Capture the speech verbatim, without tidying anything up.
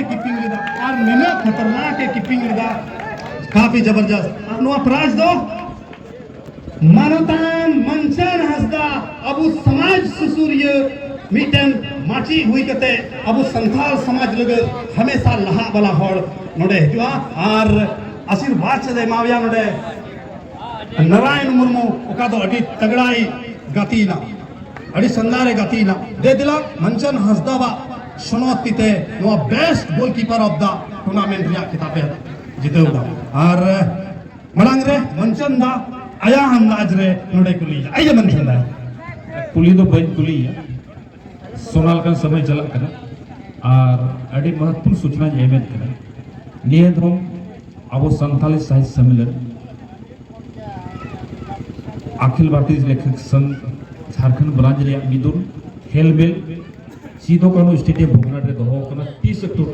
ᱠᱤᱯᱤᱝ ᱞᱮᱫᱟ ᱟᱨ ᱱᱤᱱᱟᱹᱜ ᱠᱷᱟᱛᱟᱨᱱᱟᱠ ᱮ ᱠᱤᱯᱤᱝ ᱞᱮᱫᱟ, ᱠᱟᱯᱷᱤ ᱡᱚᱵᱚᱨᱡᱚᱥᱛ᱾ ᱟᱨ ᱱᱚᱣᱟ ᱯᱨᱟᱭᱤᱡᱽ ᱫᱚ ᱢᱟᱱᱚᱛᱟᱱ ᱢᱚᱧᱪᱚᱱ ᱦᱟᱸᱥᱫᱟ, ᱟᱵᱚ ᱥᱚᱢᱟᱡᱽ ᱥᱩᱥᱩᱨᱤᱭᱟᱹ, ᱢᱤᱫᱴᱮᱱ ᱢᱟᱹᱪᱤ ᱦᱩᱭ ᱠᱟᱛᱮ ᱟᱵᱚ ᱥᱟᱱᱛᱟᱲ ᱥᱚᱢᱟᱡᱽ ᱞᱟᱹᱜᱤᱫ ᱦᱟᱢᱮᱥᱟ ᱞᱟᱦᱟᱜ ᱵᱟᱞᱟ ᱦᱚᱲ ᱱᱚᱰᱮ ᱦᱤᱡᱩᱜᱼᱟ ᱟᱨ ᱟᱥᱤᱨᱵᱟᱫᱽ ᱮ ᱮᱢᱟᱣᱟᱭᱟ ᱱᱚᱰᱮ ᱱᱟᱨᱟᱭᱚᱱ ᱢᱩᱨᱢᱩ, ᱚᱠᱟ ᱫᱚ ᱟᱹᱰᱤ ᱛᱟᱜᱲᱟᱭ ᱜᱟᱛᱮᱭᱮᱱᱟ, ᱟᱹᱰᱤ ᱥᱟᱱᱫᱟᱨ ᱮ ᱜᱟᱛᱮᱭᱮᱱᱟ᱾ ᱫᱮ ᱫᱮᱞᱟ ᱢᱚᱧᱪᱚᱱ ᱦᱟᱸᱥᱫᱟᱣᱟᱜ ᱥᱚᱱᱚᱛ ᱛᱤᱛᱮ ᱱᱚᱣᱟ best goalkeeper of the tournament ᱨᱮᱭᱟᱜ ᱠᱷᱤᱛᱟᱵ ᱮ ᱡᱤᱛᱟᱹᱣ ᱮᱫᱟ᱾ ᱟᱨ ᱢᱟᱲᱟᱝ ᱨᱮ ᱢᱚᱧᱪᱚᱱ ᱫᱟ ᱟᱭᱟᱜ ᱟᱱᱫᱟᱡ ᱨᱮ ᱱᱚᱰᱮ ᱠᱩᱞᱤᱭᱮᱫᱟ, ᱟᱭ ᱢᱚᱧᱪᱚᱱ ᱫᱟ᱾ ᱠᱩᱞᱤ ᱫᱚ ᱵᱟᱹᱧ ᱠᱩᱞᱤᱭᱮᱭᱟ, ᱥᱚᱱᱟ ᱞᱮᱠᱟᱱ ᱥᱚᱢᱚᱭ ᱪᱟᱞᱟᱜ ᱠᱟᱱᱟ ᱟᱨ ᱟᱹᱰᱤ ᱢᱚᱦᱚᱛᱯᱩᱨᱱ ᱥᱩᱪᱱᱟᱧ ᱮᱢᱮᱫ ᱠᱟᱱᱟ᱾ ᱱᱤᱭᱟᱹ ᱫᱷᱚᱢ ᱟᱵᱚ ᱥᱟᱱᱛᱟᱞᱤ ᱥᱟᱦᱤᱛ ᱥᱚᱢᱢᱮᱞᱚᱱ ᱟᱠᱷᱤᱞ ᱵᱷᱟᱨᱚᱛᱤᱭᱚ ᱞᱮᱠᱷᱚᱠ ᱥᱚᱝᱜᱷ ᱡᱷᱟᱨᱠᱷᱚᱸᱰ ᱵᱨᱟᱧᱪ ᱨᱮᱭᱟᱜ ᱢᱤᱫᱩᱱ ᱦᱮᱞᱢᱮᱞ ᱥᱤᱫᱩ ᱠᱟᱹᱱᱦᱩ ᱥᱴᱮᱰᱤᱭᱟᱢ ᱵᱷᱚᱜᱽᱱᱟᱰᱤ ᱨᱮ ᱫᱚᱦᱚ ᱟᱠᱟᱱᱟ ᱛᱤᱥ ᱚᱠᱴᱳᱵᱚᱨ